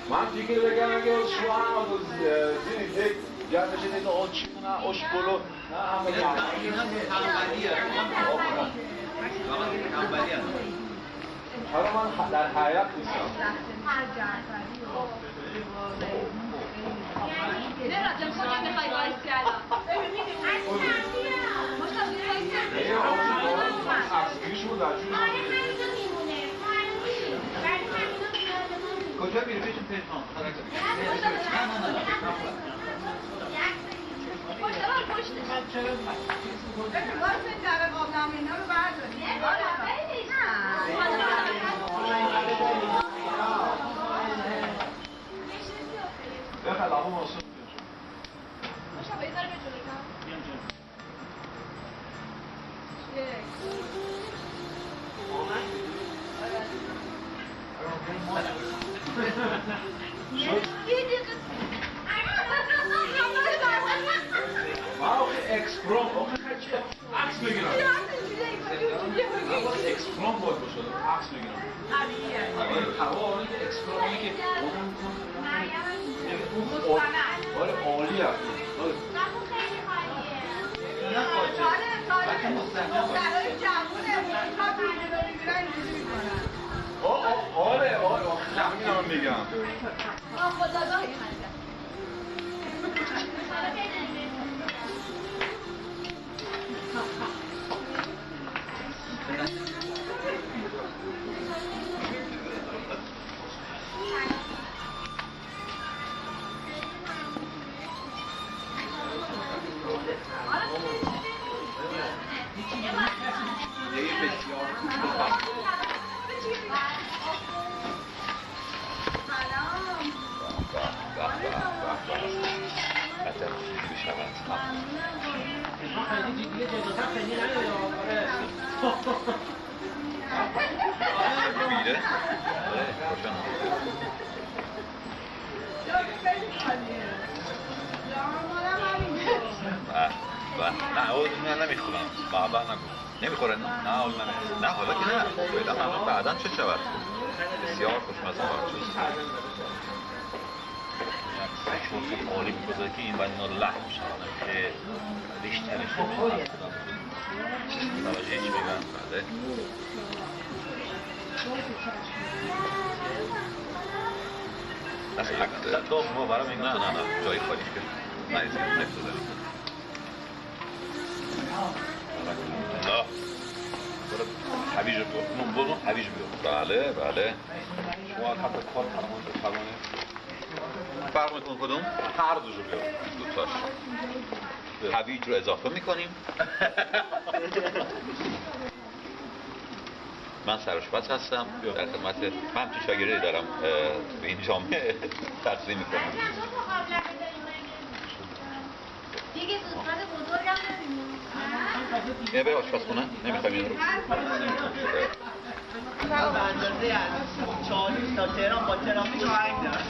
من فکر بگم اگه شما هم زیر یک جمع بشید آ چی نه آش پلو نه همه حالا من در حیات نیستم. نه جان کجا میخوای وایسی الان؟ کجا میری؟ بهشون پژمان. نه نه نه بسیار خوشمزه خواهد شد. شرف عالی میگذاره که این باید اینا لحم شود که ریشترش رو متوجه چی میگم؟ بله. داغ ما برام نه نه نه جای خالیش که نه نگذاریم. نه هویج رو بیار. هویج بیار. بله بله. شما حتی کار فرمان بفرمایید. فرق میکنه کدوم؟ هر دوشو بیار. دوتاش. هویج رو اضافه میکنیم. من سرآشپز هستم در خدمت. من همچین شاگردی دارم به این جامعه تقسیم میکنم. دیگه قسمت بزرگم داریم. اینه برای آشپزخونه؟ نمیخوایم این رو. به اندازه از چالوس تا تهران با ترافیک آهنگ دارم.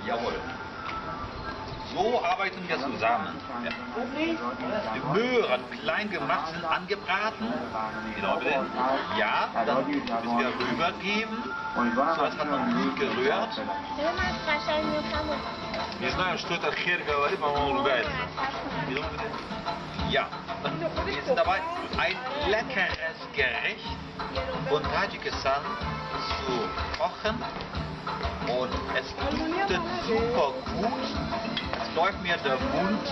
Jawohl. So arbeiten wir zusammen. Ja. Die Möhren klein gemacht sind angebraten. Genau, bitte. Ja, dann müssen wir rübergeben. So, das hat man gut gerührt. Не знаю, что это хер говорит, по-моему, ругается. Ja, wir sind dabei, ein leckeres Gericht von Tadschikistan zu kochen. Und es duftet super gut. Es läuft mir der Mund.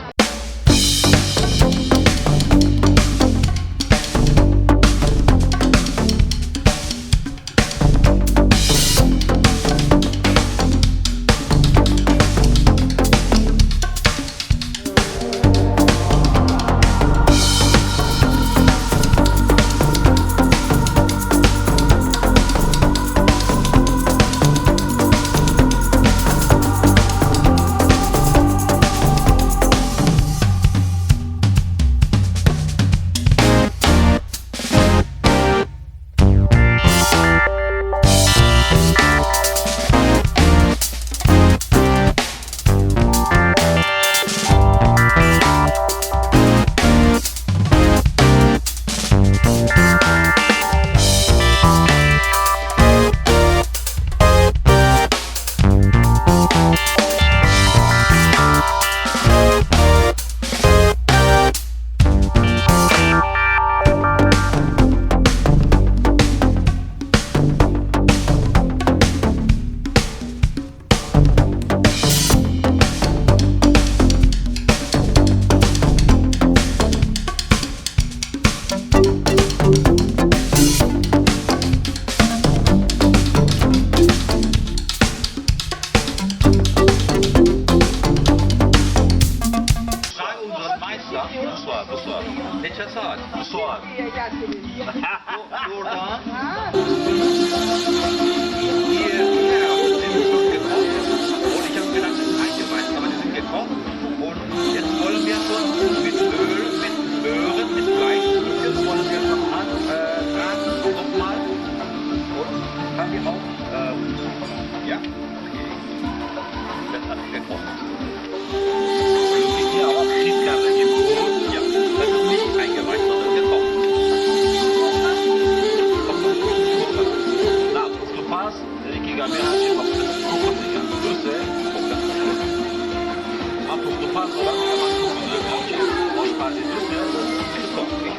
میگم یه هرچی پخت میگم، درسته؟ پختن. من پخت و پز دارم میگم، من تو ویدیو میگم که آشپزی، درسته؟ خب.